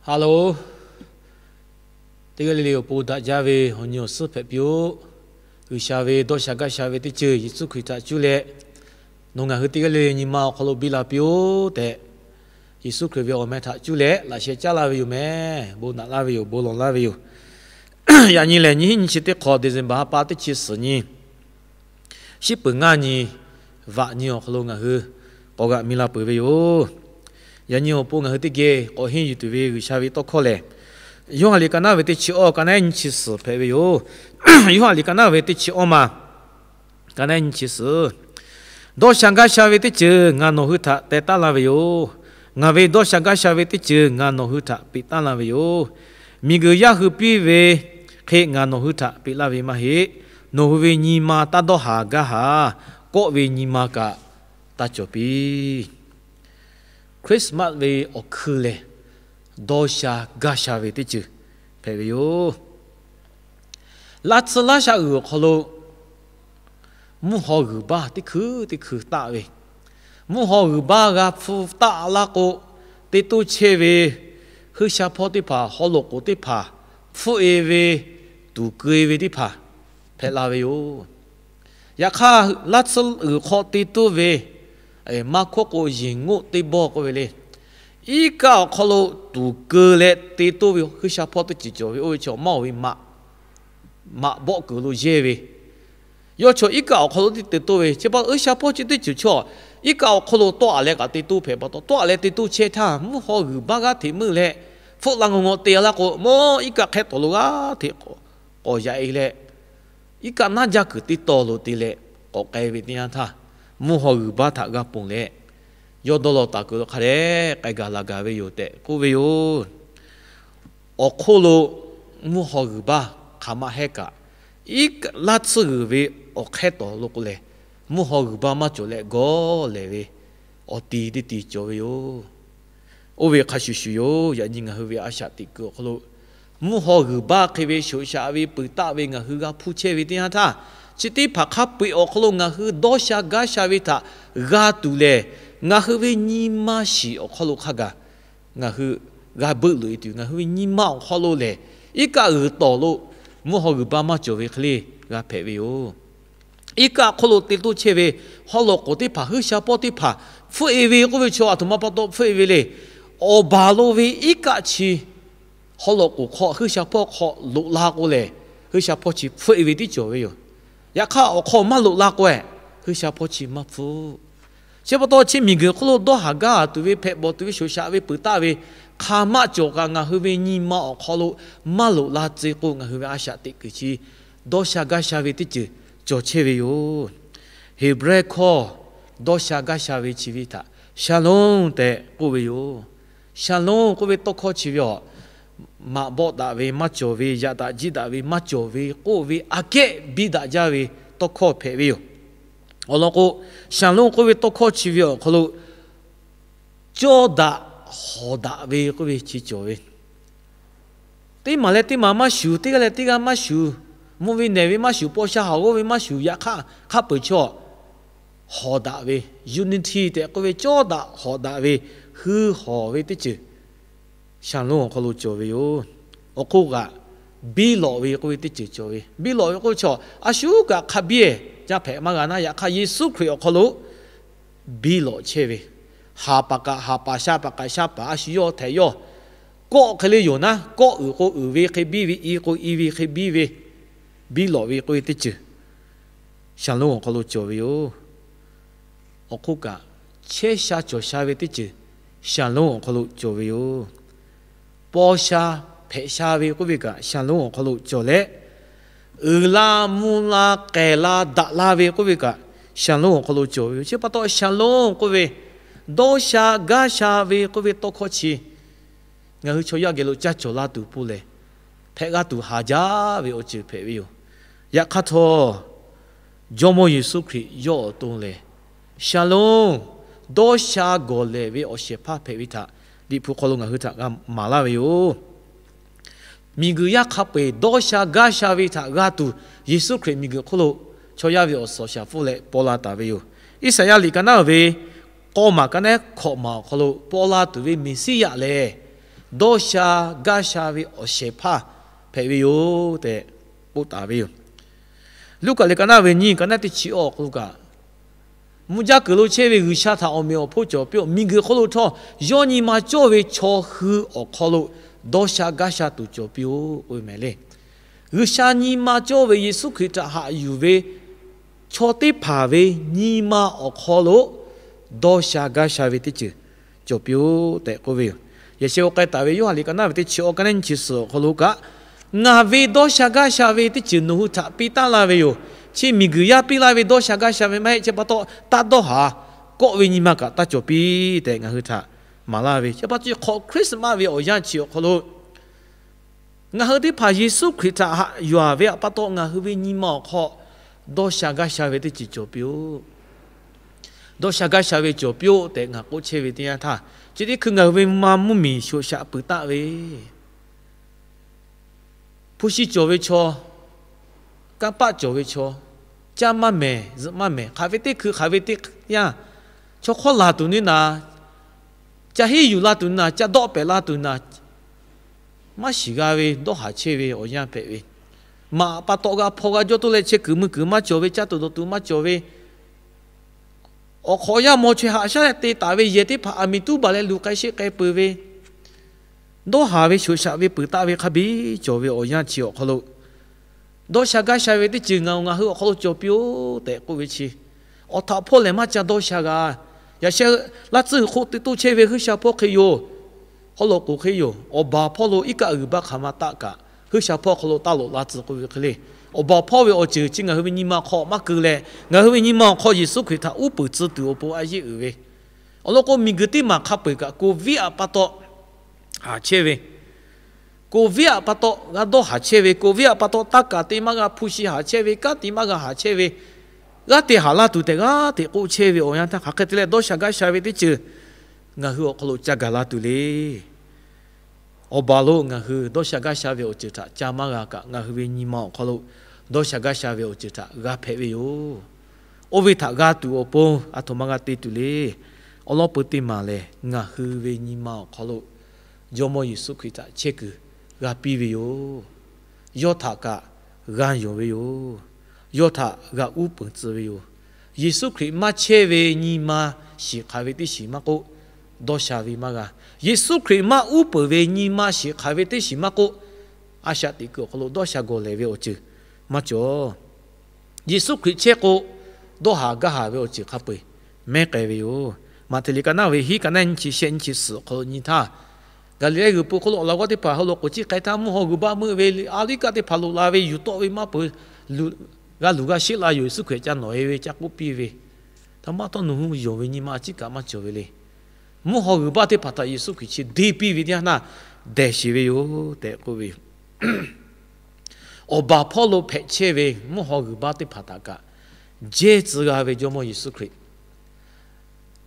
Hello, teˇ g'aˇ le le awˬ pon daꞈ jaˇ ve awˬ nyi awˬ suhˉ hpehꞈ piˇ-oˆ. G'uiˬsha ve dawˇ sha gaˇ sha ve teˇ ceuˬ Yeˍsuˆ Hkriꞈ htaꞈ cuˇ leh, nawˬ ngaˬ hui teˇ g'aˇ le le nyi ma awˬ hk'aw lo biˇ la piˇ-oˆ tehꞈ, Yeˍsuˆ Hkriꞈ ve awˬ meh htaꞈ cuˇ leh laꞈ sheh caˉ laˇ ve yoˬ meh. Bon naꞈ laˇ ve yoˬ, bon lawˬ laˇ ve yoˬ. Yaꞈ nyi lehˬ, nyiˇ hinˉ nyiˇ chi teˇ hk'awꞈ December ha pa teˇ chi suhˍ nyi, shiˉ peuˍ ngaˇ nyi, vaꞈ nyi awˬ hk'aw lo ngaˬ hui k'awꞈ g'aꞈ mi la peuˬ ve yoˬ. Yaꞈ nyi awˬ pon ngaˬ hui teˇ geh k'awꞈ henˇ yuˬ tuˬ ve G'uiˬsha ve tawˇ hkawˇ lehˬ, Yoˇhanˬ liꞈ ka naˉ ve teˇ chi awˇ, ka naˉ nyiˇ chi suhˍ hpehꞈ ve yoˬ. Yoˇhanˬ liꞈ ka naˉ ve teˇ chi awˇ ma, ka naˉ nyiˇ chi suhˍ. Dawˇ sha gaˇ sha ve teˇ ceuˬ ngaˬ nawˬ hui htaꞈ teh taˉ laˇ ve yoˬ. Ngaˬ ve dawˇ sha gaˇ sha ve teˇ ceuˬ ngaˬ nawˬ hui htaꞈ peꞈ taˉ laˇ ve yoˬ. Miˬguiˬ yaˇ hui piˇ ve hk'e ngaˬ nawˬ hui htaꞈ peꞈ laˇ ve maˇ heˆ. Nawˬ hui ve nyi ma taˇ dawˇ haˍ gaˇ haˍ. Kawˆ ve nyi ma kaꞈ taˇ cawˬ piˇ. Christmas ve awˬ hkui lehˬ, dawˇ sha gaˇ sha ve teˇ ceuˬ hpehꞈ ve yoˬ. Laˇ tsuhˇ laˇ sha uiˍ awˬ hk'aw lo mvuhˇ haw g'uiˬ baˇ teˇ hkui teˇ hkui taˆ ve, mvuhˇ haw g'uiˬ baˇ g'a hpfuhˇ taˆ laˇ k'o, te toˇ chehˇ ve huiˉ sha hpawˇ teˇ hpaˍ, haw loꞈ k'oˍ teˇ hpaˍ, hpfuhˆ-e ve, tuˍ keu-e ve teˇ hpaˍ hpehꞈ la ve yoˬ. Yaꞈ hk'aˇ, laˇ tsuhˇ uiˍ hk'aw te toˇ ve, maˇ hkawˇ k'o yeˬ ngoˆ teˇ bawˇ k'oˆ ve le, iˉ kaˆ awˬ hk'aw lo tuˍ keu leh te toˇ ve huiˉ sha hpawˇ teˇ ceuˬ cawˬ ve, oˇ ve chaw maˇ oˬ ve maꞈ, maꞈ bawˆ kuiˬ lo yehˇ ve, yawˇ chaw iˉ kaˆ awˬ hk'aw lo tiˉ te toˇ ve. Chi pa taw huiˉ sha hpawˇ chi teˇ ceuˬ chaw iˉ kaˆ awˬ hk'aw lo tawˆ-a leh kaꞈ te toˇ hpehꞈ pa taw, tawˆ-a leh te toˇ chehˇ htaˇ, mvuhˇ haw g'uiˬ baˇ g'aˇ hteꞈ meuˇ leh hpfuhˆ la ngawˬ ngawˬ te laˇ k'o, mawˇ iˉ kaˆ hk'ehˇ tawˍ lo g'aˇ hteꞈ k'awꞈ yaꞈ-e leh, iˉ kaˆ naˉ jaˇ kuiˬ teˇ taw lo te leh k'awꞈ k'ai ve teˇ yanˇ htaˇ, mvuhˇ haw g'uiˬ baˇ htaꞈ g'a ponˬ leh, yawˇ dawˇ law taˍ kuiˬ lo hk'a dehꞈ k'ai gaˬ la gaˬ ve yoˬ tehꞈ k'oˆ ve yoˬ. Awˬ hk'oˆ lo mvuhˇ haw g'uiˬ baˇ hk'aˬ ma hehˉ kaꞈ, iˉ laˇ tsuhˇ g'uiˬ ve awˬ hk'ehˇ tawˍ lo k'o lehˬ, mvuhˇ haw g'uiˬ baˇ maˇ cawˬ leh gawˇ lehˬ ve awˬ ti teˇ ti cawˬ ve yoˬ. Oˇ ve hk'a shuˍ shuˍ yoˬ. Yaꞈ nyi ngaˬ hui ve a shaꞈ teꞈ kuiˬ awˬ hk'aw lo, mvuhˇ haw g'uiˬ baˇ hk'e ve shoꞈ shaꞈ ve peuˬ taˆ ve ngaˬ hui g'a hpuˇ chehˇ ve teˇ yanˇ htaˇ, chi teˇ hpaˍ hk'a peu-eˬ awˬ hk'aw lo ngaˬ hui dawˇ sha gaˇ sha ve htaꞈ g'a tuˬ lehˬ, ngaˬ hui ve nyi ma shiˍ awˬ hk'aw lo hk'a gaˬ ngaˬ hui g'a beuˆ loꞈ-e tuˬ, ngaˬ hui ve nyi ma awˬ hk'aw lo lehˬ, iˉ kaˆ g'uiˬ tawˍ lo mvuhˇ haw g'uiˬ baˇ maˇ cawˬ ve hk'e le g'a hpehꞈ ve yoˬ. Iˉ kaˆ hk'oˆ lo te toˇ chehˇ ve haw loꞈ k'oˍ teˇ hpaˍ, huiˉ sha hpawˇ teˇ hpaˍ hpfuhˆ-e ve k'oˆ ve chaw, aˬ htoꞈ ma pa taw hpfuhˆ-e ve le. Awˬ baˬ lo ve iˉ kaˆ chi haw loꞈ k'oˍ hk'aw huiˉ sha hpawˇ hk'aw loꞈ la k'o lehˬ, huiˉ sha hpawˇ chi hpfuhˆ-e ve tiˉ cawˬ ve yoˬ. Yaꞈ hk'aˇ, awˬ hk'aw maˇ loꞈ la k'o-eˬ, huiˉ sha hpawˇ chi maˇ hpfuhˆ. Chi pa taw, chi miˬguiˬ hk'oˆ lo dawˇ haˍ gaˇ haˍ tuˬ ve, hpehꞈ bawˬ tuˬ ve, shoꞈ shaꞈ ve peuˬ taˆ ve hk'aˬ maˆ cawˬ kaꞈ, ngaˬ hui ve nyi ma awˬ hk'aw lo maˇ loꞈ la tcuh k'o, ngaˬ hui ve a shaꞈ teꞈ kuiˬ chi dawˇ sha gaˇ sha ve teˇ ceuˬ cawˬ chehˇ ve yoˬ. Heˍbrehˇ hkawˇ dawˇ sha gaˇ sha ve chi ve htaꞈ shalom tehꞈ k'oˆ ve yoˬ. Shalom k'oˆ ve tawˇ hkawˇ chi ve awˬ, maꞈ bawˆ daꞈ ve maˇ cawˬ ve, yaꞈ daꞈ jiˇ daꞈ ve maˇ cawˬ ve k'oˆ ve aꞈ kehˉ biˇ daꞈ jaˇ ve tawˇ hkawˇ hpehꞈ ve yoˬ. Awˬ lawn k'o, shalom k'oˆ ve tawˇ hkawˇ chi ve awˬ hk'aw lo cawˇ daꞈ hawˍ daꞈ ve k'oˆ ve chi cawˬ ve. Teˇ maˬ leh teˇ maˬ maˇ shuˍ, teˇ g'aˇ leh teˇ g'aˇ maˇ shuˍ, mvuhˇ ve nehˬ ve maˇ shuˍ, paw sha haˍ g'awˇ ve maˇ shuˍ, yaꞈ hk'aˇ hk'a peu-eˬ chaw hawˍ daꞈ ve, unity tehꞈ k'oˆ ve, cawˇ daꞈ hawˍ daꞈ ve, hui hawˍ ve teˇ ceuˬ shalom awˬ hk'aw lo cawˬ ve yoˬ. Awˬ hk'oˆ kaꞈ, biˇ lawꞈ ve k'oˆ ve teˇ ceuˬ cawˬ ve. Biˇ lawꞈ ve k'oˆ ve chaw, a shu kaꞈ hk'a biˇ-eˬ ca hpehꞈ maˇ g'a naˉ, yaꞈ hk'aˇ Yeˍsuˆ Hkriꞈ awˬ hk'aw lo biˇ lawꞈ chehˇ ve, haˍ paˍ kaꞈ haˍ paˍ, sha paˍ kaꞈ sha paˍ, a shu yawˇ htehꞈ yawˇ kawˆ hk'e le yoˬ naˉ, kawˆ uiˍ k'o uiˍ ve hk'e biˇ ve, i k'o i ve hk'e biˇ ve, biˇ lawꞈ ve k'oˆ ve teˇ ceuˬ shalom awˬ hk'aw lo cawˬ ve yoˬ. Awˬ hk'oˆ kaꞈ, chehˇ sha cawˬ sha ve teˇ ceuˬ shalom awˬ hk'aw lo cawˬ ve yoˬ. Paw sha hpehꞈ sha ve k'oˆ ve kaꞈ shalom awˬ hk'aw lo cawˬ leh, uiˍ la mvuh la k'ehˬ la daꞈ la ve k'oˆ ve kaꞈ shalom awˬ hk'aw lo cawˬ ve yoˬ. Chi pa taw shalom k'oˆ ve, dawˇ sha gaˇ sha ve k'oˆ ve tawˇ hkawˇ chi ngaˬ hui chaw yaˇ geh lo caˇ cawˬ la tuˬ pon lehˬ, hpehꞈ g'a tuˬ haˍ jaˇ ve awˬ ceuˬ hpehꞈ ve yoˬ. Yaꞈ hk'aˇ htawˇ, Jawˇmawˇ Yeˍsuˆ Hkriꞈ yawˇ awˬ to lehˬ, shalom, dawˇ sha gawˬ lehˬ ve awˬ shehˍ hpaˇ hpehꞈ ve htaꞈ Liꞈ hpu hk'aw lo ngaˬ hui htaꞈ g'a maˍ laˇ ve yoˬ. Miˬguiˬ yaˇ hk'a peu-eˬ dawˇ sha gaˇ sha ve htaꞈ g'a tuˬ, Yeˍsuˆ Hkriꞈ miˬguiˬ hk'oˆ lo chaw yaˇ ve awˬ suhˍ awˬ shaˍ pfuhˇ leh paw la taˍ ve yoˬ. Iˉsaˍyaˆ liꞈ ka naˉ ve k'awˇ maˬ ka naˉ hkawꞈ maˬ awˬ hk'aw lo paw la tuˬ ve Meˍsiˉyaꞈ lehˬ, dawˇ sha gaˇ sha ve awˬ shehˍ hpaˇ hpehꞈ ve yoˬ tehꞈ k'oˆ taˍ ve yoˬ. Luˉkaꞈ liꞈ ka naˆ ve nyiˇ, ka naˆ teˇ chi awˬ hk'aw lo kaꞈ, mvuhˇ jaˇ kuiˬ lo chehˇ ve G'uiˬsha htaꞈ awˬ meꞈ awˬ hponˇ cawˬ piˇ-oˆ. Miˬguiˬ hk'oˆ lo htawˇ, yawˇ nyi ma cawˇ ve chaw hui awˬ hk'aw lo dawˇ sha gaˇ sha tuˬ cawˬ piˇ-oˆ k'oˆ ve mehˍ le. G'uiˬsha nyi ma cawˇ ve Yeˍsuˆ Hkriꞈ htaꞈ haꞈ yuˬ ve chaw teˇ hpaˍ ve nyi ma awˬ hk'aw lo dawˇ sha gaˇ sha ve teˇ ceuˬ cawˬ piˇ-oˆ tehꞈ k'oˆ ve yoˬ. Yaꞈ sheh g'aw k'ai taˍ ve Yoˇhanˬ liꞈ ka naˆ ve teˇ chi awˬ, ka naˆ nyiˇ chi suhˍ awˬ hk'aw lo kaꞈ, Ngaˬ ve dawˇ sha gaˇ sha ve teˇ ceuˬ nawˬ hui htaꞈ piˇ taˉ laˇ ve yoˬ. Chi miˬguiˬ yaˇ piˇ laˇ ve dawˇ sha gaˇ sha ve maˇ heˆ. Chi pa taw, taˇ dawˇ haˍ. Kawˆ ve nyi ma kaꞈ taˇ cawˬ piˇ tehꞈ ngaˬ hui htaꞈ maˍ laˇ ve, chi pa taw chi hk'awꞈ Christmas ve awˬ yanˇ chi awˬ hk'aw lo ngaˬ hui teˇ hpaˍ Yeˍsuˆ Hkriꞈ htaꞈ haꞈ yuˬ-a ve pa taw, ngaˬ hui ve nyi ma awˬ hk'aw dawˇ sha gaˇ sha ve teˇ ceuˬ cawˬ piˇ-oˆ. Dawˇ sha gaˇ sha ve cawˬ piˇ-oˆ tehꞈ ngaˬ k'oˆ chehˇ ve teˇ yanˇ htaˇ, chi teˇ hkui ngaˬ hui ve nyi ma mvuhˇmiˬ shoꞈ shaꞈ peuˬ taˆ ve, hpu shi cawˬ ve chaw, kanˇ paˆ cawˬ ve chaw, caˇ maˇ mehˍ, zuhꞈ maˇ mehˍ, hk'aˬ ve teˇ hkui hk'aˬ ve teˇ yanˇ, chaw hk'awˇ laˬ tuˬ nyi naˍ, ca henˉ yuˬ la tuˬ nyi naˍ, ca dawˆ pehˍ la tuˬ naˍ, maˇ shiˍ g'a ve dawˇ haˍ chehˇ ve awˬ yanˇ hpehꞈ ve. Maꞈ pa taw g'a hpaw g'a jawˇ toˇ leh chehˇ kuiˬ mui kuiˬ maˇ cawˬ ve, caˇ tuˬ dawˬ tuˬ maˇ cawˬ ve, awˬ hk'awꞈ yaˇ maw chaweh haꞈ shaˉ leh te taˍ ve yehˬ teˇ hpaˍ aˬ miˍ tuˉ baˬ leh luˬ k'ai sheˆ k'ai peuˬ ve, dawˇ haˍ ve shoꞈ shaꞈ ve peuˬ taˆ ve hk'a biˇ cawˬ ve awˬ yanˇ chi awˬ hk'aw lo, dawˇ sha gaˇ sha ve teˇ ceuˬ ngaˬ ngaˬ hui awˬ hk'aw lo cawˬ piˇ-oˆ tehꞈ k'oˆ ve chi, awˬ htaꞈ hpawˇ lehˬ maˇ ca dawˇ sha g'a. Yaꞈ sheh laˇ tcuhˇ g'uiˬ hk'oˆ te toˇ chehˇ ve G'uiˬsha hpawˇ hk'e yoˬ. Hawˉ lo k'oˍ hk'e yoˬ. Awˬ baˬ hpawˇ lo iˉ kaˆ g'uiˬ baˆ hk'aˬ ma taˆ kaꞈ, G'uiˬsha hpawˇ hk'aw lo taˇ loꞈ la tcuh k'oˆ ve hk'e le. Awˬ baˬ hpawˇ ve awˬ ceuˬ chi ngaˬ hui ve nyi ma hk'aw maˇ keu leh, ngaˬ hui ve nyi ma awˬ hk'aw Yeˍsuˆ Hkriꞈ htaꞈ uˉ peunˍ tcuh tuˬ awˬ pon a yeˇ uiˍ ve. Awˬ lawn k'o, miˬguiˬ teˇ maˬ hk'a peu-eˬ kaꞈ COVID htaꞈ pa taw haˍ chehˇ ve, COVID htaꞈ pa taw g'a dawˇ haˍ chehˇ ve, COVID htaꞈ pa taw taˇ kaˬ te maˇ g'a, hpu shi haˍ chehˇ ve, kanˉ te maˇ g'a haˍ chehˇ ve, g'aˇ te haˍ laˇ tuˬ tehꞈ g'aˇ hteꞈ k'oˆ chehˇ ve awˬ yanˇ htaˇ, hk'aˬ hk'e te leh dawˇ sha gaˇ sha ve teˇ ceuˬ ngaˬ hui awˬ hk'aw lo ca gaˬ la tuˬ le. Awˬ baˬ lo ngaˬ hui dawˇ sha gaˇ sha ve awˬ ceuˬ htaꞈ ca maˇ g'a kaꞈ, ngaˬ hui ve nyi ma awˬ hk'aw lo dawˇ sha gaˇ sha ve awˬ ceuˬ htaꞈ g'a hpehꞈ ve yoˬ. Oˇ ve htaꞈ g'a tuˬ awˬ pon aˬ htoꞈ ma g'a te tuˬ le. Awˬ lawn peu teˇ maˬ lehˬ, ngaˬ hui ve nyi ma awˬ hk'aw lo Jawˇmawˇ Yeˍsuˆ Hkriꞈ htaꞈ chehˇ kuiˬ g'a piˇ ve yoˬ. Yawˇ htaꞈ kaꞈ g'a yonˍ ve yoˬ. Yawˇ htaꞈ g'a uˉ peunˍ tcuh ve yoˬ. Yeˍsuˆ Hkriꞈ maˇ chehˇ ve nyi ma shiˍ hk'aˬ ve teˇ shiˍ maˇ k'oˆ, dawˇ sha ve maˇ g'a. Yeˍsuˆ Hkriꞈ maˇ uˉ peunˍ ve nyi ma shiˍ hk'aˬ ve teˇ shiˍ maˇ k'oˆ, a shaꞈ teꞈ kuiˬ awˬ hk'aw lo dawˇ sha gawˬ lehˬ ve awˬ ceuˬ maˇ cawˬ. Yeˍsuˆ Hkriꞈ chehˇ k'o, dawˇ haˍ gaˇ haˍ ve awˬ ceuˬ hk'a peu-eˬ mehˉ k'ai ve yoˬ. Maꞈhtehˍ liꞈ ka naˆ ve hiˉ, ka naˆ nyiˇ chi shehˆ nyiˇ chi suhˍ awˬ hk'aw lo nyi htaˇ, Gaˍliˍlehˇ g'uiˬ po hk'oˆ lo awˬ laꞈ g'awˇ teˇ hpaˍ haw loꞈ k'oˍ ciˇ k'ai htaˇ, mvuhˇ haw g'uiˬ baˆ meuˆ ve, a liˇ kaˆ teˇ hpaˍ loꞈ la ve, yuˬ tawˆ ve maˇ peuˬ, g'a luˬ g'a sheˆ la yoˬ. Yeˍsuˆ Hkriꞈ ca nawˬ e ve ca k'oˆ piˇ ve, htaꞈ maˇ htawˇ nawˬ hui yonˍ ve nyi ma a ciˉ kaꞈ maˇ cawˬ ve le. Mvuhˇ haw g'uiˬ baˆ teˇ hpaˍ htaꞈ Yeˍsuˆ Hkriꞈ chi deˇ piˇ ve teˇ yanˇ htaˇ, dehˬ sheˍ ve yoˬ tehꞈ k'oˆ ve yoˬ. Awˬ baˬ hpawˇ lo hpehꞈ chehˇ ve mvuhˇ haw g'uiˬ baˆ teˇ hpaˍ htaꞈ kaꞈ jehˇ tcuh g'a ve Jawˇmawˇ Yeˍsuˆ Hkriꞈ,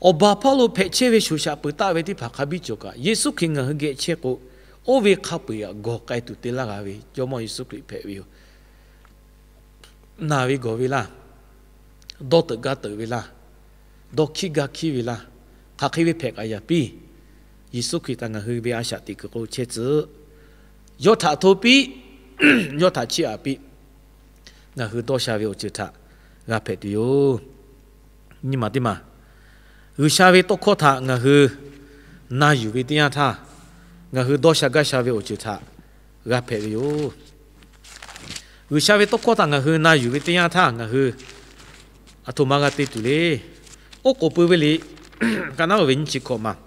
awˬ baˬ hpawˇ lo hpehꞈ chehˇ ve shoꞈ shaꞈ peuˬ taˆ ve teˇ hpaˍ hk'a biˇ cawˬ kaꞈ, Yeˍsuˆ Hkriꞈ ngaˬ hui geh chehˇ k'o, oˇ ve hk'a peu-eˬ g'aꞈ gawˬ k'ai tuˬ te laˇ g'a ve Jawˇmawˇ Yeˍsuˆ Hkriꞈ hpehꞈ ve yoˬ. Naˬ ve gawˬ ve laˇ, dawˇ teuꞈ gaˇ teuꞈ ve laˇ, dawˇ hkiˉ gaˇ hkiˉ ve laˇ, hk'aˬ hk'e ve hpehꞈ kaꞈ yaꞈ piˇ, Yeˍsuˆ Hkriꞈ htaꞈ ngaˬ hui ve a shaꞈ teꞈ kuiˬ k'o chehˇ tcuh, yawˇ htaꞈ hto piˇ, yawˇ htaꞈ chiˇ aꞈ piˇ, ngaˬ hui dawˇ sha ve awˬ ceuˬ htaꞈ g'a hpehꞈ tuˬ yoˬ. Nyi maˬ teˇ maˬ, G'uiˬsha ve tawˇ hkawˇ htaꞈ ngaˬ hui na yuˬ ve teˇ yanˇ htaˇ, ngaˬ hui dawˇ sha gaˇ sha ve awˬ ceuˬ htaꞈ g'a hpehꞈ ve yoˬ. G'uiˬsha ve tawˇ hkawˇ htaꞈ ngaˬ hui na yuˬ ve teˇ yanˇ htaˇ, ngaˬ hui aˬ htoꞈ ma g'a te tuˬ le. Oˉ k'oˍ pui ve liꞈ ka naˉ ve nyiˇ chi hkawꞈ maˬ,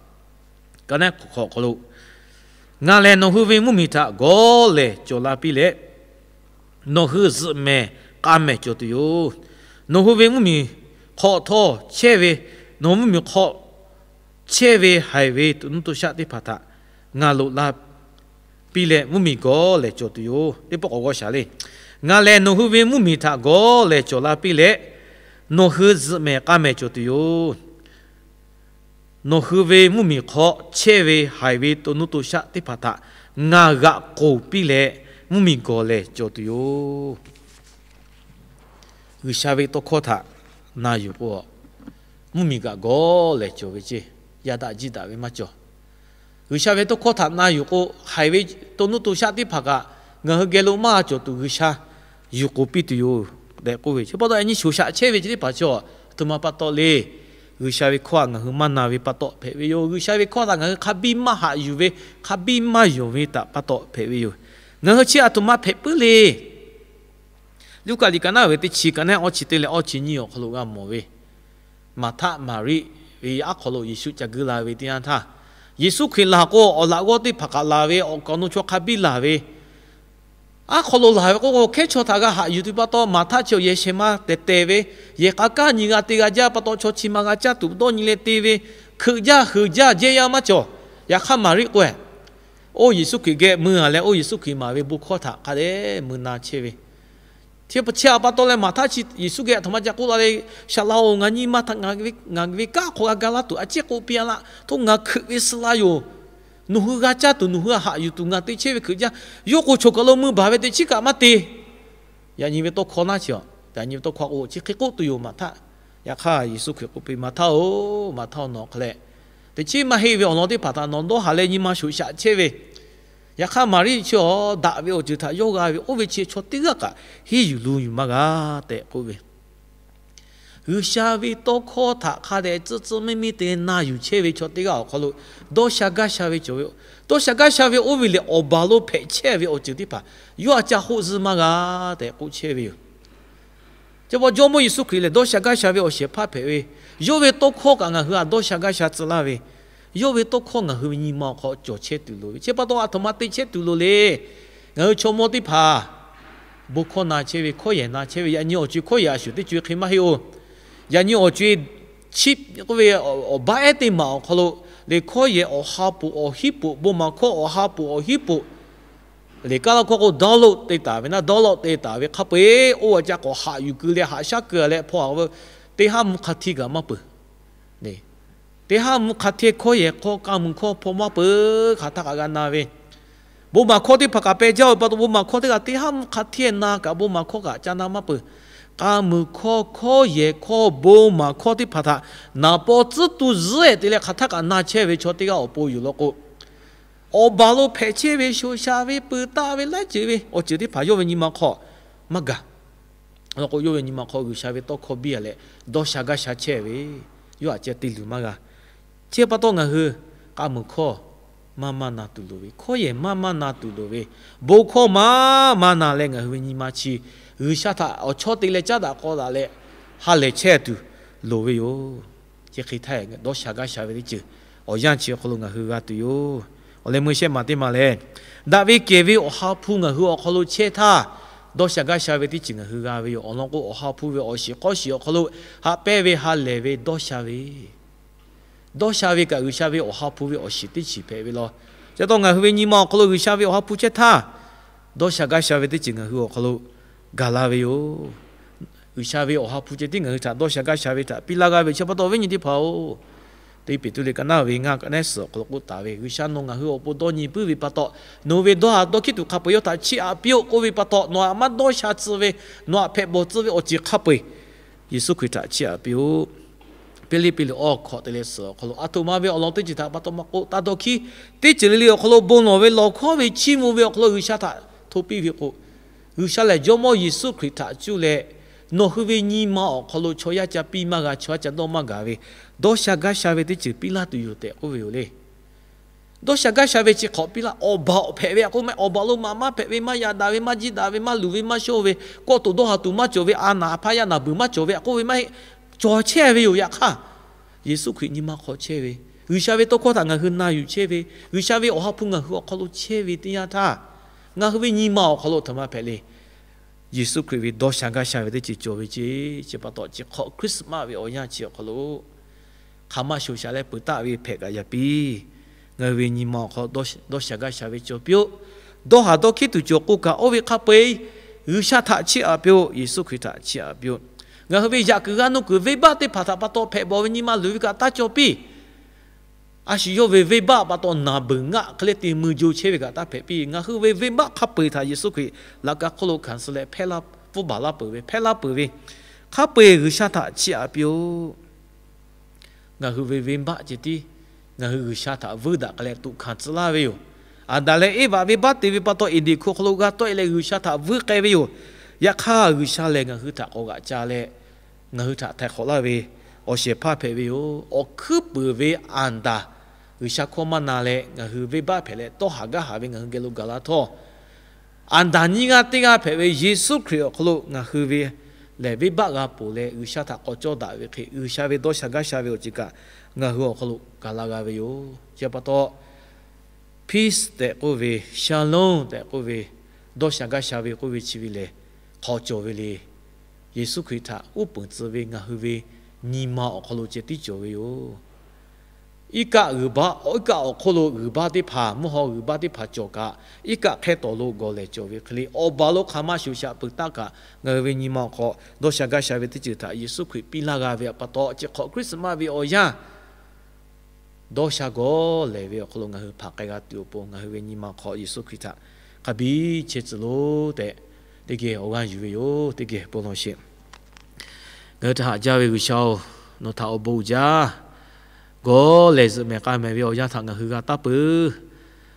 ka naˉ hk'awꞈ hk'aw lo, Ngaˬ lehˬ nawˬ hui ve mvuhˇmiˬ htaꞈ gawˬ lehˬ cawˬ la piˇ leh, nawˬ hui zuhꞈ mehˍ k'a mehˍ cawˬ tuˬ yoˬ. Nawˬ hui ve mvuhˇmiˬ hk'aw htawˇ chehˇ ve, nawˬ hui mvuhˇmiˬ hk'aw chehˇ ve haiˬ ve to nuˇ to shaˆ teˇ hpaˍ htaꞈ ngaˬ loꞈ la piˇ leh mvuhˇmiˬ gawˬ lehˬ cawˬ tuˬ yoˬ. Teˇ pawˆ k'awꞈ g'awˇ shaˍ le. Ngaˬ lehˬ nawˬ hui ve mvuhˇmiˬ htaꞈ gawˬ lehˬ cawˬ la piˇ leh, nawˬ hui zuhꞈ mehˍ k'a mehˍ cawˬ tuˬ yoˬ. Nawˬ hui ve mvuhˇmiˬ hk'aw chehˇ ve haiˬ ve to nuˇ to shaˆ teˇ hpaˍ htaꞈ ngaˬ g'aꞈ k'oˍ piˇ leh, mvuhˇmiˬ gawˬ lehˬ cawˬ tuˬ yoˬ. G'uiˬsha ve tawˇ hkawˇ htaꞈ na yuˬ k'o, mvuhˇmiˬ g'aꞈ gawˬ lehˬ cawˬ ve ceˇ, yaꞈ daꞈ jiˆ daꞈ ve maˇ cawˬ. G'uiˬsha ve tawˇ hkawˇ htaꞈ na yuˬ k'o, haiˬ ve to nuˇ to shaˆ teˇ hpaˍ kaꞈ ngaˬ hui geh lo maˇ cawˬ tuˬ G'uiˬsha yuˬ k'oˍ piˇ tuˬ yoˬ tehꞈ k'oˆ ve. Chi pa taw yaꞈ nyi shoˍ shaꞈ chehˇ ve chi teˇ hpaˍ chaw aˬ htoꞈ ma pa taw le. G'uiˬsha ve hkawˇ htaꞈ ngaˬ hui maˇ na ve pa taw hpehꞈ ve yoˬ. G'uiˬsha ve hkawˇ htaꞈ ngaˬ hui hk'a biˇ maˇ haꞈ yuˬ ve, hk'a biˇ maˇ yonˍ ve htaꞈ pa taw hpehꞈ ve yoˬ. Ngaˬ hui chi aˬ htoꞈ ma hpehꞈ puiˉ le. Luˉkaꞈ liꞈ ka naˉ ve teˇ chi ka naˉ awˇ chi teˇ leh awˇ chi nyiˇ awˬ hk'aw lo g'a mawˬ ve, Maˍhtaˆ Maˍriˆ ve aˉ hk'aw lo Yeˍsuˆ ca guiˇ la ve teˇ yanˇ htaˇ, Yeˍsuˆ Hkriꞈ laˬ k'o, awˬ laꞈ g'awˇ teˇ hpaˍ kaꞈ laˬ ve, awˬ kaˍ awˬ nu chaw hk'a biˇ laˬ ve, aˉ hk'aw lo laˬ ve k'oˆ k'o, hkehˉ chaw htaꞈ g'a haꞈ yuˬ tuˬ pa taw, Maˍhtaˆ chi awˬ yehˬ shehˍ ma tehˬ tehˬ ve, yehˬ k'a kaˇ nyi g'a te g'a jaˇ pa taw, chaw chi ma g'a caˇ tuˬ dawˇ nyi leh te ve, hkeuꞈ jaˇ heuˬ jaˇ jehˇ yaˇ maˇ cawˬ. Yaꞈ hk'aˇ Maˍriˆ k'o, oˇ Yeˍsuˆ Hkriꞈ geh mui a leh, oˇ Yeˍsuˆ Hkriꞈ maˍ ve bon hkawˇ htaꞈ hk'a dehꞈ mui na chehˇ ve, chi pa taw leh Maˍhtaˆ chi Yeˍsuˆ geh aˬ htoꞈ ma ca k'oˆ la le, Saˍ laꞈ-oˬ, ngaˬ nyi ma htaꞈ ngaˬ ve kanˉ hk'aw g'a ga laˇ tuˬ a ciˉ k'oˆ piˇ a laˇ. Hto ngaˬ hkeuꞈ ve suh la yoˬ. Nawˬ hui g'a caˇ tuˬ, nawˬ hui haꞈ yuˬ tuˬ ngaˬ te chehˇ ve hkeuꞈ jaˇ. Yawˇ k'o chaw kaˬ lo mui baˬ ve teꞈ chiˉ kaꞈ maˇ te. Yaꞈ nyi ve tawˇ hkawˇ naˉ chi, yaꞈ nyi ve tawˇ hkawˇ k'o chi hk'e k'oˆ tuˬ yoˬ Maˍhtaˆ. Yaꞈ hk'aˇ Yeˍsuˆ Hkriꞈ k'oˆ piˇ, Maˍhtaˆ-oˬ, Maˍhtaˆ-oˬ, nawˬ hk'a leh teꞈ chiˉ maˇ heˆ ve awˬ lawn teˇ hpaˍ htaꞈ nawˬ dawˇ haˍ leh nyi ma shoˍ shaꞈ chehˇ ve, yaꞈ hk'aˇ Maˍriˆ chi awˬ daꞈ ve awˬ ceuˬ htaꞈ yawˇ g'a ve, oˇ ve chi chaw teˇ g'aˇ kaꞈ henˇ yuˬ lu yuˬ maˇ g'a tehꞈ k'oˆ ve. G'uiˬsha ve tawˇ hkawˇ htaꞈ hk'a dehꞈ tcuhˇ tcuhˇ miˇ miˇ te na yuˬ chehˇ ve chaw teˇ g'aˇ awˬ hk'aw lo dawˇ sha gaˇ sha ve cawˬ ve, dawˇ sha gaˇ sha ve oˇ ve lehˬ, awˬ baˬ lo hpehꞈ chehˇ ve awˬ ceuˬ teˇ hpaˍ yawˇ a ca hoˆ zuhˇ maˇ g'a tehꞈ k'oˆ chehˇ ve yoˬ. Chi pa Jawˇmawˇ Yeˍsuˆ Hkriꞈ lehˬ, dawˇ sha gaˇ sha ve awˬ shehˍ hpaˇ hpehꞈ ve, yawˇ ve tawˇ hkawˇ kaꞈ ngaˬ hui a dawˇ sha gaˇ sha tcuh laˇ ve, yawˇ ve tawˇ hkawˇ ngaˬ hui ve nyi ma awˬ hk'aw cawˬ chehˇ tuˬ loˍ ve. Chi pa taw aˬ htoꞈ ma te chehˇ tuˬ loˍ le. Ngaˬ hui chaw mawˇ teˇ hpaˍ bon hkawˇ na chehˇ ve, hkawˇ yehˬ na chehˇ ve, yaꞈ nyi awˬ co e hkawˇ yehˬ a shuˍ teˇ co e hk'e maˇ heˆ-oˬ. Yaꞈ nyi awˬ co e chi k'oˆ ve awˬ baˆ ehˉ teˇ maˬ awˬ hk'aw lo lehˬ, hkawˇ yehˬ awˬ ha poꞈ awˬ hiˉ poꞈ, bon maˍ hkawˇ awˬ ha poꞈ awˬ hiˉ poꞈ lehˬ, kaˇ laˇ hkawˇ k'o download te taˍ ve naˉ, download te taˍ ve hk'a peu-eˬ oˇ a ca k'awꞈ haꞈ yuˬ keu leh haꞈ shaˉ keu leh hpaw a ve, teˇ haˉ mvuhˇ hk'a hteˇ kaꞈ maˇ peuˬ. Teˇ haˉ mvuhˇ hk'a hteˇ hkawˇ yehˬ hkawˇ kaˇ mvuhˬ hkawˇ hpaw maˇ peuˬ hk'aˬ htaˇ kaꞈ g'a na ve, bon maˍ hkawˇ teˇ hpaˍ kaꞈ peh jaˇ-oˬ pa taw, bon maˍ hkawˇ teˇ g'aˇ teˇ haˉ mvuhˇ hk'a hteˇ na kaꞈ bon maˍ hkawˇ kaꞈ ca na maˇ peuˬ. Kaˇ mvuhˬ hkawˇ, hkawˇ yehˬ hkawˇ, bon maˍ hkawˇ teˇ hpaˍ htaꞈ naˍ paw tcuhˉ tu zuhˉ-ehˍ te leh hk'aˬ htaˇ kaꞈ na chehˇ ve chaw teˇ g'aˇ awˬ pon yoˬ law k'o, awˬ baˬ lo hpehꞈ chehˇ ve shoˍ shaˍ ve peuˬ taˆ ve laiˉ ceuˬ ve awˬ ceuˬ teˇ hpaˍ yawˇ ve nyi ma hk'aw maˇ gaˬ. Law k'o, yawˇ ve nyi ma hk'aw G'uiˬsha ve tawˇ hkawˇ biˇ a leh dawˇ sha gaˇ sha chehˇ ve, yawˇ aꞈ ceh te luˬ maˇ g'a. Chi pa taw ngaˬ hui kaˇ mvuhˬ hkawˇ maˇ maˇ na tuˬ loˍ ve, hkawˇ yehˬ maˇ maˇ na tuˬ loˍ ve, bon hkawˇ maˇ maˇ na leh ngaˬ hui ve nyi ma chi G'uiˬsha htaꞈ awˬ chawˇ te leh caˉ daꞈ k'aw daꞈ leh ha lehˬ chehˇ tuˬ loˍ ve yoˬ. Chi hk'e htaˇ dawˇ sha gaˇ sha ve teˇ ceuˬ awˬ yanˇ chi awˬ hk'aw lo ngaˬ hui g'a tuˬ yoˬ. Awˬ leh meuˇ shehˆ maˬ teˇ maˬ lehˬ, daꞈ ve kehˬ ve Awˬ ha hpu ngaˬ hui awˬ hk'aw lo chehˇ htaˇ, dawˇ sha gaˇ sha ve teˇ ceuˬ ngaˬ hui g'a ve yoˬ. Awˬ lawn k'o, Awˬ ha hpu ve awˬ shiˍ hk'awˇ shiˍ awˬ hk'aw lo haꞈ pehnˇ ve ha lehˬ ve dawˇ sha ve, dawˇ sha ve kaꞈ G'uiˬsha ve Awˬ ha hpu ve awˬ shiˍ teˇ ceuˬ hpehꞈ ve law. Chi pa taw ngaˬ hui ve nyi ma awˬ hk'aw lo G'uiˬsha ve Awˬ ha hpu chehˇ htaˇ, dawˇ sha gaˇ sha ve teˇ ceuˬ ngaˬ hui awˬ hk'aw lo gaˬ la ve yoˬ. G'uiˬsha ve Awˬ ha hpu ceh tiˉ ngaˬ hui htaꞈ dawˇ sha gaˇ sha ve htaꞈ piˇ laˇ g'aˇ ve. Chi pa taw viˉ nyi teˇ hpaˍ-oˬ, Teˇ Peˍtruˆ liꞈ ka naˉ ve ngaˇ ka nehˉ suhˍ awˬ hk'aw lo k'oˆ taˍ ve, G'uiˬsha nawˬ ngaˬ hui awˬ pon dawˇ nyi puiˉ ve pa taw, nawˬ ve dawˇ haˍ dawˇ hkiˉ tuˬ hk'a peu-eˬ yawˇ htaꞈ chiˇ aꞈ piˇ-oˆ k'oˆ ve pa taw, nawˬ aꞈ maˇ dawˇ sha tcuh ve, nawˬ aꞈ hpehꞈ bawˬ tcuh ve awˬ ceuˬ hk'a peu-eˬ Yeˍsuˆ Hkriꞈ htaꞈ chiˇ aꞈ piˇ-oˆ. Hpiˇliˇpiˆ liꞈ awˇ hkawꞈ te leh suhˍ awˬ hk'aw lo aˬ htoꞈ ma ve awˬ lawn teˇ ceuˬ htaꞈ pa taw maˇ k'oˆ, taˇ dawˇ hkiˉ teˇ ceuˬ le le awˬ hk'aw lo bon lawˬ ve lawˬ hkawˇ ve chiˇ mvuh ve awˬ hk'aw lo G'uiˬsha htaꞈ hto piˇ ve k'o, G'uiˬsha lehˬ Jawˇmawˇ Yeˍsuˆ Hkriꞈ htaꞈ cuˇ leh, nawˬ hui ve nyi ma awˬ hk'aw lo chaw yaˇ ca piˇ maˇ g'a, chaw yaˇ ca dawˇ maˇ gaˬ ve, dawˇ sha gaˇ sha ve teˇ ceuˬ piˇ laˇ tuˬ yoˬ tehꞈ k'oˆ ve yoˬ le. Dawˇ sha gaˇ sha ve chi hk'awꞈ piˇ laˇ, awˬ baˬ awˬ hpehꞈ ve aꞈ k'oˆ maˇ heˆ. Awˬ baˬ lo maꞈ maˇ hpehꞈ ve, maˇ yaꞈ daꞈ ve, maˇ jiˇ daꞈ ve, maˇ luˬ ve, maˇ shonˇ ve, kawˆ toꞈ dawˇ haˍ tuˬ maˇ cawˬ ve, a naˍ hpaˇ yaˇ naˍ beuˬ maˇ cawˬ ve aꞈ k'oˆ ve maˇ heˆ. Cawˬ chehˇ ve yoˬ. Yaꞈ hk'aˇ, Yeˍsuˆ Hkriꞈ nyi ma hk'aw chehˇ ve, G'uiˬsha ve tawˇ hkawˇ htaꞈ ngaˬ hui na yuˬ chehˇ ve, G'uiˬsha ve Awˬ ha hpu ngaˬ hui awˬ hk'aw lo chehˇ ve teˇ yanˇ htaˇ, ngaˬ hui ve nyi ma awˬ hk'aw lo aˬ htoꞈ ma hpehꞈ le. Yeˍsuˆ Hkriꞈ ve dawˇ sha gaˇ sha ve teˇ ceuˬ cawˬ ve ceˇ. Chi pa taw chi hk'awꞈ Christmas ve awˬ yanˇ chi awˬ hk'aw lo hk'aˬ ma shoˍ shaˍ leh peuˬ taˆ ve hpehꞈ kaꞈ yaꞈ piˇ. Ngaˬ hui ve nyi ma awˬ hk'aw dawˇ sha gaˇ sha ve cawˬ piˇ-oˆ. Dawˇ haˍ dawˇ hkiˉ tuˬ cawˬ k'o kaꞈ, oˇ ve hk'a peu-eˬ G'uiˬsha htaꞈ chiˇ aꞈ piˇ-oˆ. Yeˍsuˆ Hkriꞈ htaꞈ chiˇ aꞈ piˇ-oˆ. Ngaˬ hui ve yaꞈ kuiˬ g'a nuˇ kuiˬ venˇbaˆ teˇ hpaˍ htaꞈ pa taw hpehꞈ bawˬ ve nyi ma luˬ ve kaꞈ taˇ cawˬ piˇ. A shu yawˇ ve venˇbaˆ pa taw naˬ beuˬ ngaˆ hk'e le te mui jo chehˇ ve kaꞈ taˇ hpehꞈ piˇ. Ngaˬ hui ve venˇbaˆ hk'a peu-eˬ htaꞈ Yeˍsuˆ Hkriꞈ laꞈ ka hk'oˆ lo hkanˍ suh leh hpehˇ laˇ pfuhˇ baˬ laˇ peuˬ ve, hpehˇ laˇ peuˬ ve, hk'a peu-eˬ G'uiˬsha htaꞈ chiˇ aꞈ piˇ-oˆ. Ngaˬ hui ve venˇbaˆ ceh tiˉ ngaˬ hui G'uiˬsha htaꞈ vuiˇ daꞈ k'ai leh tuꞈ hkanˍ tcuh laˇ ve yoˬ. Aˍdanˍ leh Eˇvaꞈ venˇbaˆ te ve pa taw, Eˍdenˍ hkuˇ awˬ hk'aw lo g'a tawˆ e leh G'uiˬsha htaꞈ vuiˇ k'ai ve yoˬ. Yaꞈ hk'aˇ, G'uiˬsha lehˬ ngaˬ hui htaꞈ k'awꞈ g'aꞈ ca leh, ngaˬ hui htaꞈ htaiˍ hk'awꞈ laˇ ve awˬ shehˍ hpaˇ hpehꞈ ve yoˬ. Awˬ hkuiˉ puiˍ ve Aˍdanˍ G'uiˬsha hkawˇ maˇ na leh, ngaˬ hui venˇbaˆ hpehꞈ leh tawˇ haˍ gaˇ haˍ ve ngaˬ hui geh lo gaˬ la htawˇ, Aˍdanˍ nyiˇ g'aˇ teˇ g'aˇ hpehꞈ ve Yeˍsuˆ Hkriꞈ awˬ hk'aw lo ngaˬ hui ve lehˬ venˇbaˆ g'a ponˬ leh, G'uiˬsha htaꞈ k'awꞈ cawˇ daꞈ ve hk'e, G'uiˬsha ve dawˇ sha gaˇ sha ve awˬ ceuˬ kaꞈ ngaˬ hui awˬ hk'aw lo gaˬ la g'a ve yoˬ. Chi pa taw, peace tehꞈ k'oˆ ve, shalom tehꞈ k'oˆ ve, dawˇ sha gaˇ sha ve k'oˆ ve chi ve lehˬ, hk'aw cawˬ ve le. Yeˍsuˆ Hkriꞈ htaꞈ uˉ peunˍ tcuh ve ngaˬ hui ve nyi ma awˬ hk'aw lo ceh tiˉ cawˬ ve yoˬ. Iˉ kaˆ g'uiˬ baˆ, iˉ kaˆ awˬ hk'oˆ lo g'uiˬ baˆ teˇ hpaˍ, mvuhˇ haw g'uiˬ baˆ teˇ hpaˍ cawˬ kaꞈ, iˉ kaˆ hk'e tawˍ lo gawˬ lehˬ cawˬ ve hk'e le, awˬ baˬ lo hk'aˬ ma shoˍ shaꞈ peuˬ taˇ kaꞈ, ngaˬ hui ve nyi ma awˬ hk'aw dawˇ sha gaˇ sha ve teˇ ceuˬ htaꞈ Yeˍsuˆ Hkriꞈ piˇ laˇ g'a ve pa taw, chi hk'awꞈ Christmas ve awˬ yanˇ dawˇ sha gawˬ lehˬ ve awˬ hk'aw lo ngaˬ hui hpanˍ k'ai g'a tuˬ awˬ pon, ngaˬ hui ve nyi ma awˬ hk'aw Yeˍsuˆ Hkriꞈ htaꞈ hk'a biˇ chehˇ tcuh loˬ tehꞈ, teˇ geh awˬ g'aˇ yuˬ ve yoˬ. Teˇ geh bon lawˬ sheˍ. Ngaˬ hui htaꞈ haꞈ jaˇ ve G'uiˬsha-oˬ, nawˬ htaꞈ awˬ bon uiˍ jaˇ. Gawˬ lehˬ zuhꞈ mehˍ k'a mehˍ ve awˬ yanˇ htaꞈ ngaˬ hui g'a taˇ peuˬ.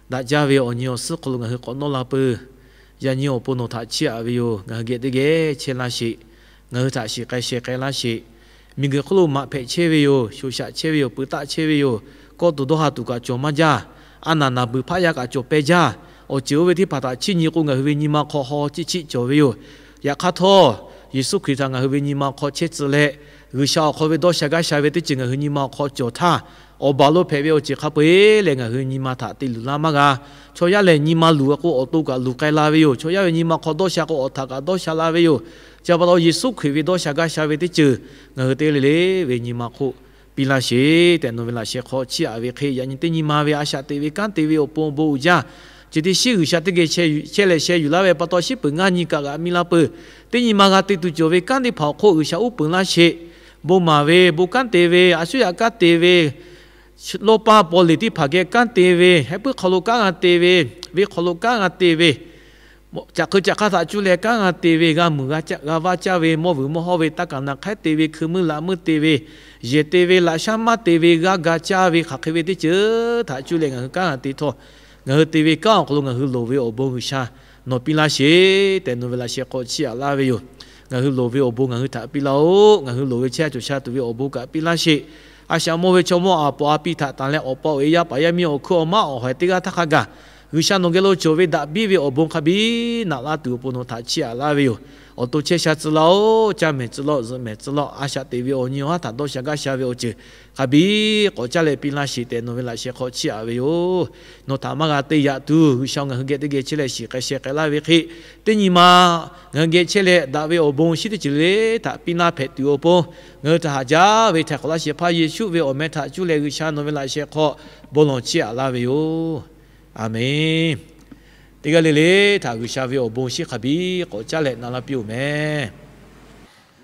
Daꞈ jaˇ ve awˬ nyi awˬ suhˉ hk'aw lo ngaˬ hui k'awꞈ nawˇ la peuˬ. Yaꞈ nyi awˬ pon nawˬ htaꞈ chiˇ aꞈ ve yoˬ. Ngaˬ hui geh teˇ geh chehˇ laˇ sheˍ. Ngaˬ hui htaꞈ shiˍ k'ai sheh k'ai laˇ sheˍ. Miˬguiˬ hk'oˆ lo maꞈ hpehꞈ chehˇ ve yoˬ. Shoˍ shaꞈ chehˇ ve yoˬ. Peuˬ taˆ chehˇ ve yoˬ. Kawˆ tuˬ dawˇ ha tuˬ kaꞈ cawˬ maˇ jaˇ. A naˍ naˍ beuˬ hpaˆ yaˇ kaꞈ cawˬ peh jaˇ. Awˬ ceuˬ oˇ ve teˇ hpaˍ htaꞈ chiˇ nyi k'o, ngaˬ hui ve nyi ma hk'aw haw chiˆ chiˆ cawˬ ve yoˬ. Yaꞈ hk'aˇ htawˇ, Yeˍsuˆ Hkriꞈ htaꞈ ngaˬ hui ve nyi ma awˬ hk'aw chehˇ tcuh leh, G'uiˬsha awˬ hk'aw ve dawˇ sha gaˇ sha ve teˇ ceuˬ ngaˬ hui nyi ma awˬ hk'aw cawˬ htaˇ, awˬ baˬ lo hpehꞈ ve awˬ ceuˬ hk'a peu-eˬ lehˬ ngaˬ hui nyi ma htaꞈ te luˬ laˇ maˇ g'a. Chaw yaˇ lehˬ nyi ma luˬ k'o, awˬ to kaꞈ luˬ k'ai la ve yoˬ. Chaw yaˇ ve nyi ma hk'aw dawˇ sha k'o, awˬ htaꞈ kaꞈ dawˇ sha la ve yoˬ. Chi pa taw Yeˍsuˆ Hkriꞈ ve dawˇ sha gaˇ sha ve teˇ ceuˬ ngaˬ hui teˇ g'aˇ le le ve nyi ma hk'oˆ piˇ laˇ sheˍ tehꞈ, nawˬ ve laꞈ sheh hk'aw chiˇ aꞈ ve hk'e, yaꞈ nyi teˇ nyi ma ve a shaꞈ teꞈ ve kanˉ te ve awˬ pon awˬ bon uiˍ jaˇ. Chi teˇ shiˉ G'uiˬsha teˇ geh chehˇ leh sheh yuˬ laˇ ve pa taw, shiˉ peuˬ ngaˇ nyi kaꞈ g'aꞈ mi la peuˬ. Teˇ nyi ma g'a te tuˬ cawˬ ve kanˉ teˇ hpaˍ awˬ hk'oˆ G'uiˬsha uˉ peunˍ laˇ sheˍ. Bon maˍ ve, bon kanˉ te ve, a shuˉ yaꞈ kanˉ te ve, lawˇ paˇ paw leˬ teˇ hpaˍ geh kanˉ te ve, heh puiˉ hk'aw lo kanˉ g'a te ve, venˇ hk'aw lo kanˉ g'a te ve, caꞈ hk'eu caꞈ hk'aˇ htaꞈ cuˇ leh kanˉ g'a te ve, g'a muiˬ g'a vaˇ caˇ ve, mawˇ vuiˬ mawˇ hawˇ ve taˇ kaˍ naˍ hk'ehˉ te ve, hkui meuˇ laꞈ meuˇ te ve, yehˬ te ve, laꞈ shaˉ maˇ te ve, g'aˇ ga caˇ ve hk'aˬ hk'e ve teˇ ceuˬ htaꞈ cuˇ leh ngaˬ hui kanˉ g'a te htawˇ, ngaˬ hui te ve kanˉ awˬ hk'aw lo ngaˬ hui loˍ ve awˬ bon G'uiˬsha nawˬ piˇ laˇ sheˍ tehꞈ, nawˬ ve laꞈ sheh hk'aw chiˇ aꞈ laˇ ve yoˬ. Ngaˬ hui loˍ ve awˬ bon ngaˬ hui htaꞈ piˇ laˇ-oˆ. Ngaˬ hui loˍ ve chehˇ sha cawˬ sha tuˬ ve awˬ bon kaꞈ piˇ laˇ sheˍ. A shaꞈ mawˇ ve chaw mawˇ aˬ pawˍ a piˇ htaꞈ tanˬ leh awˬ pa awˬ e yaˇ paˍ yaˇ miˇ awˬ hkui awˬ maˉ awˬ hawehˬ teˇ g'aˇ htaˇ hk'a gaˬ, G'uiˬsha nawˬ geh lo cawˬ ve daꞈ biˇ ve awˬ bon hk'a biˇ naꞈ laˇ tuˬ awˬ pon nawˬ htaꞈ chiˇ aꞈ laˇ ve yoˬ. Awˬ to chehˇ sha tcuh laˇ-oˆ. Caˇ mehˍ tcuh laˇ-oˆ. Zuhꞈ mehˍ tcuh laˇ-oˆ. A shaꞈ teꞈ ve awˬ nyi awˬ haˉ htaꞈ dawˇ sha gaˇ sha ve awˬ ceuˬ hk'a biˇ k'awꞈ caˇ leh piˇ laˇ sheˍ tehꞈ, nawˬ ve laꞈ sheh hk'aw chiˇ aꞈ ve yoˬ. Nawˬ htaꞈ maˇ g'a te yaꞈ tuˬ, G'uiˬsha ngaˬ hui geh teˇ geh chehˇ leh shiˍ k'ai sheh k'ai laˇ ve hk'e, teˇ nyi ma ngaˬ hui geh chehˇ leh daꞈ ve awˬ bon shinˉ teˇ ceuˬ le le htaꞈ piˇ laˇ hpehꞈ tuˬ awˬ pon, ngaˬ hui htaꞈ haꞈ jaˇ ve htaiˍ hk'awꞈ laˇ shehˍ hpaˇ Yeˍsuˆ ve awˬ meh htaꞈ cuˇ leh G'uiˬsha nawˬ ve laꞈ sheh hk'aw bon lawˬ chiˇ aꞈ laˇ ve yoˬ. Aˍmenˍ. Teˇ g'aˇ le le htaꞈ G'uiˬsha ve awˬ bon shinˉ hk'a biˇ k'awꞈ caˇ leh na laˇ piˇ-oˬ meh.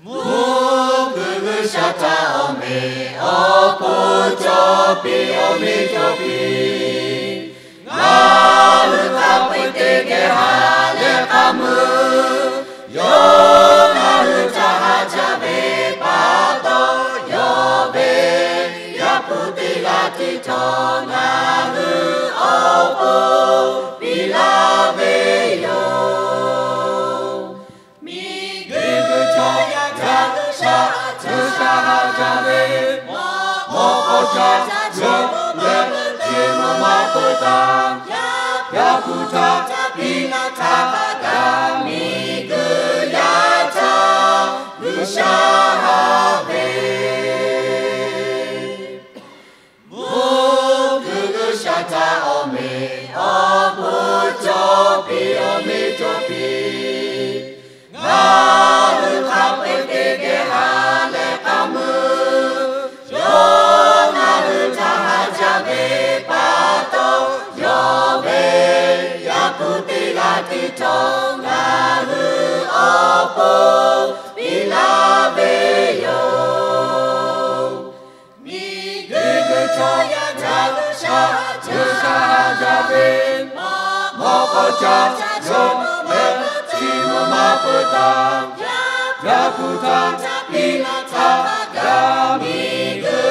Mvuhˇ kuiˬ G'uiˬsha htaꞈ awˬ meꞈ awˬ hponˇ cawˬ piˇ, awˬ meꞈ cawˬ piˇ. Ngaˬ hui hk'a peu-eˬ teˇ geh ha leh k'aˉ meuˇ, yawˇ ngaˬ hui htaꞈ haꞈ jaˇ ve pa taw, yawˇ ve Yaˇ hpu teˇ g'aˇ tiˉ htawˇ ngaˬ hui awˬ pon piˇ laˇ ve yoˬ. Miˬguiˬ chaw yaˇ htaꞈ G'uiˬsha haꞈ jaˇ ve, mawˇ k'aw ca cawˬ leh, chi ma ma peuˬ taˇ, Yaˇ hpu htaꞈ piˇ laˇ htaˇ kaꞈ, miˬguiˬ yaˇ htaꞈ G'uiˬsha haꞈ ve. Mvuhˇ kuiˬ G'uiˬsha htaꞈ awˬ meꞈ awˬ hponˇ cawˬ piˇ, awˬ meꞈ cawˬ piˇ. Ngaˬ hui hk'a peu-eˬ teˇ geh ha leh k'aˉ meuˇ, yawˇ ngaˬ hui htaꞈ haꞈ jaˇ ve pa taw, yawˇ ve Yaˇ hpu teˇ g'aˇ tiˉ htawˇ ngaˬ hui awˬ pon piˇ laˇ ve yoˬ. Miˬguiˬ chaw yaˇ htaꞈ G'uiˬsha haꞈ jaˇ ve, mawˇ k'aw ca cawˬ leh, chi ma ma peuˬ taˇ, Yaˇ hpu htaꞈ piˇ laˇ htaˇ kaꞈ, miˬguiˬ